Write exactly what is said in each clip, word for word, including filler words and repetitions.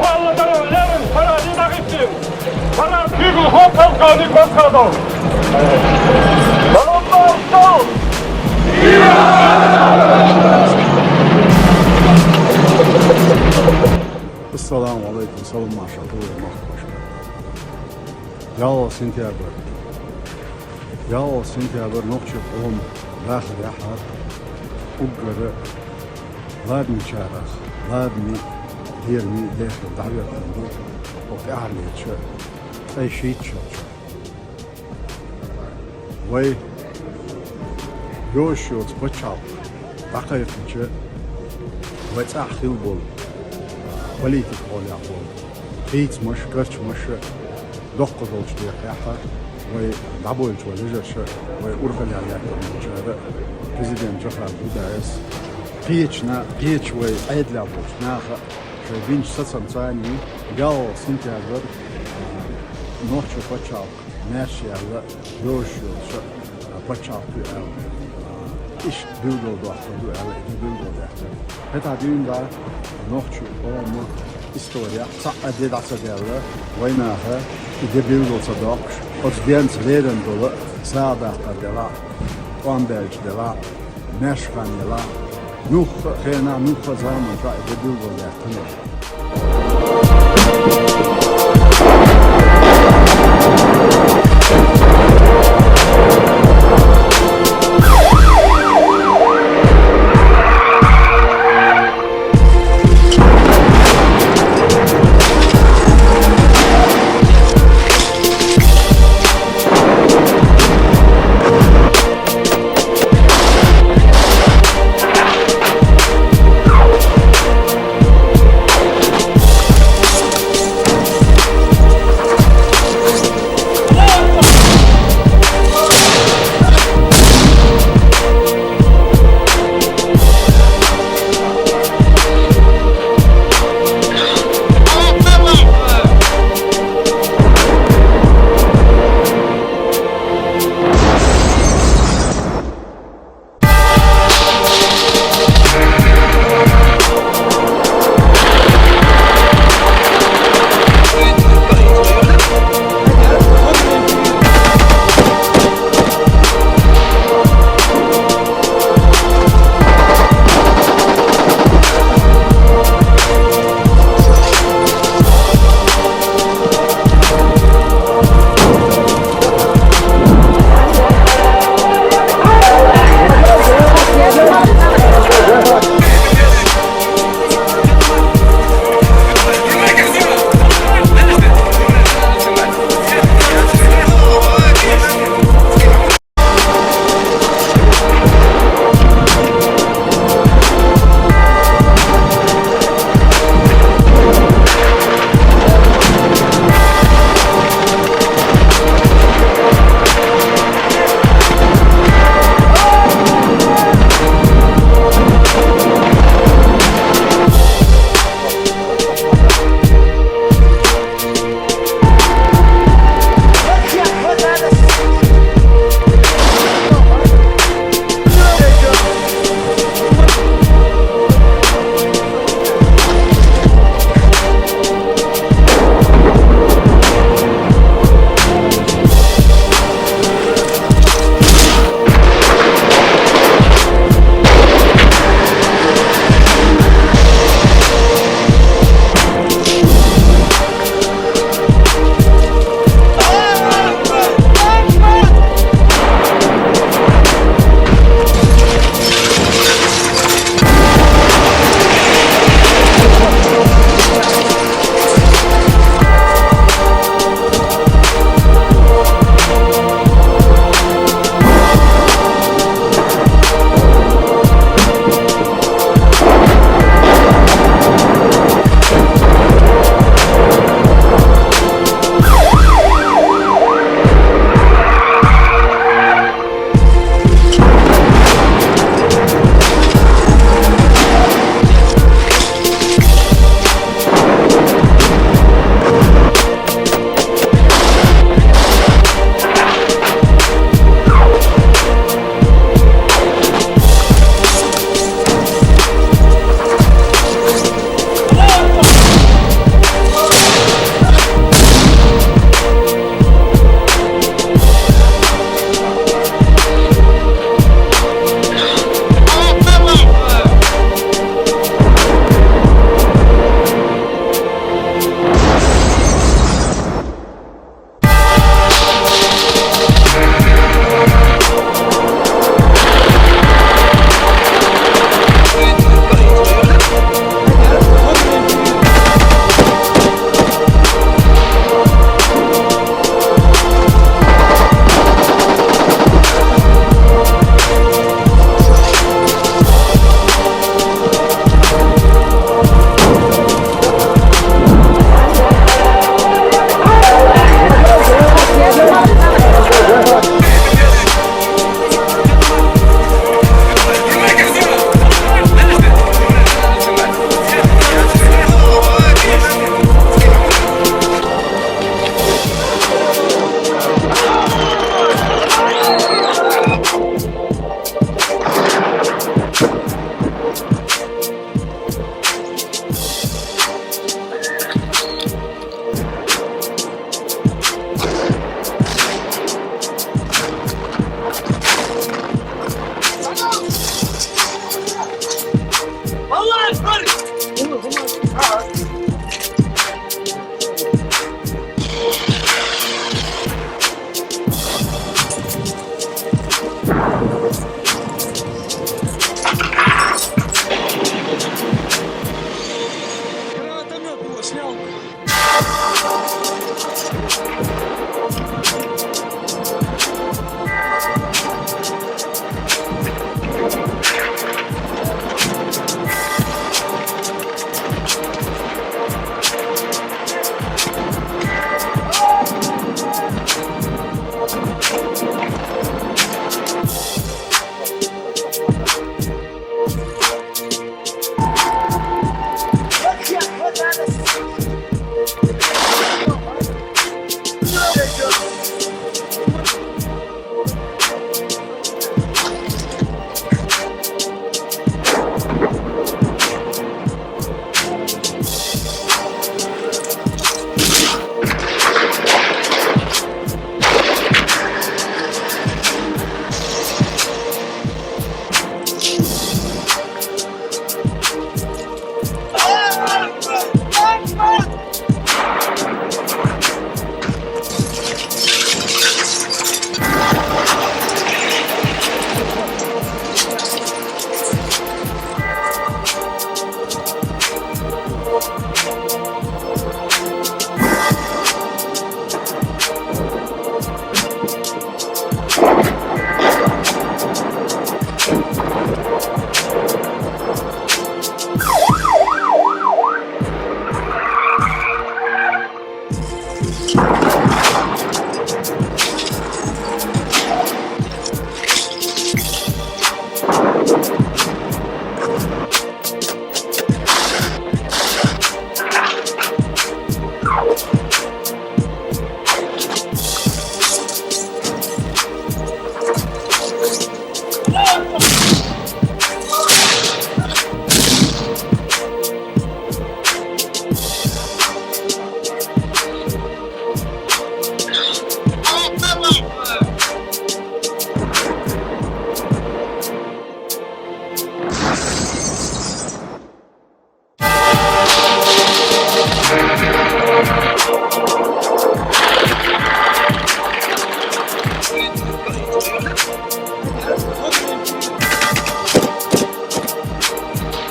Alle Herren, Herren, Herren, die Nachrichten. Herren, Hügel hoch, Polkownik Polkadov. Warum warst du? Ассаламу алейкум, салам маршал, хьалха махкаш. ЯлхолгӀа сентябрь. ЯлхолгӀа сентябрь нохчий къоман дахар яхьар уггар ладийгӀачарах, ладийгӀача, лераме дехар дӀахьош ду, оха тӀаьхьарлерча ткъе шийтта шера. Вай йозуш йола паччахьалкх дӀакхайкхийча, вай цӀахь хилла болу политика хьолехь болу хийцамаш, карчамаш доккха долчу декъехь, вай дӀабойлучу вай лежарша, вай урхаллехь лаьттина болчара, президент Джохар Дудаевс, кхечу на-, кхечу вай Ӏедалехь болчу наха шайн бинчу сацамца а, ялхолгӀа сентябрь нохчийн пачхьалкх маьрша яьлла йозуш йолчу пачхьалкх ю аьлла, иштта билгалдоккхур ду аьлла, и де билгалдаьккхира. ХӀетахь дуьйна дӀа нохчийн къоман исторехь цхьа а де дӀа ца даьлла, вайнаха и де билгал ца доккхуш, оцу денца лерина долу сагӀа даккхар делахь, тӀом баьлча делахь, маьрша хан елахь, нуха а хенахь, нуха а заманчохь и де билгалдаьккхина.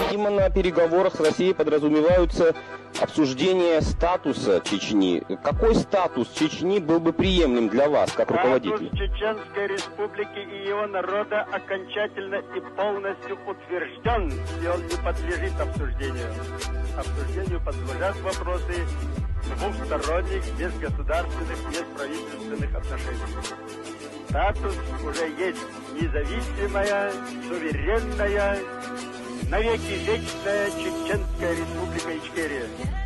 Видимо, на переговорах с Россией подразумеваются обсуждение статуса Чечни. Какой статус Чечни был бы приемлем для вас, как руководителя? Статус Чеченской Республики и его народа окончательно и полностью утвержден, и он не подлежит обсуждению. Обсуждению подлежат вопросы двухсторонних, межгосударственных, межправительственных отношений. Статус уже есть: независимая, суверенная, навеки вечная Чеченская Республика Ичкерия.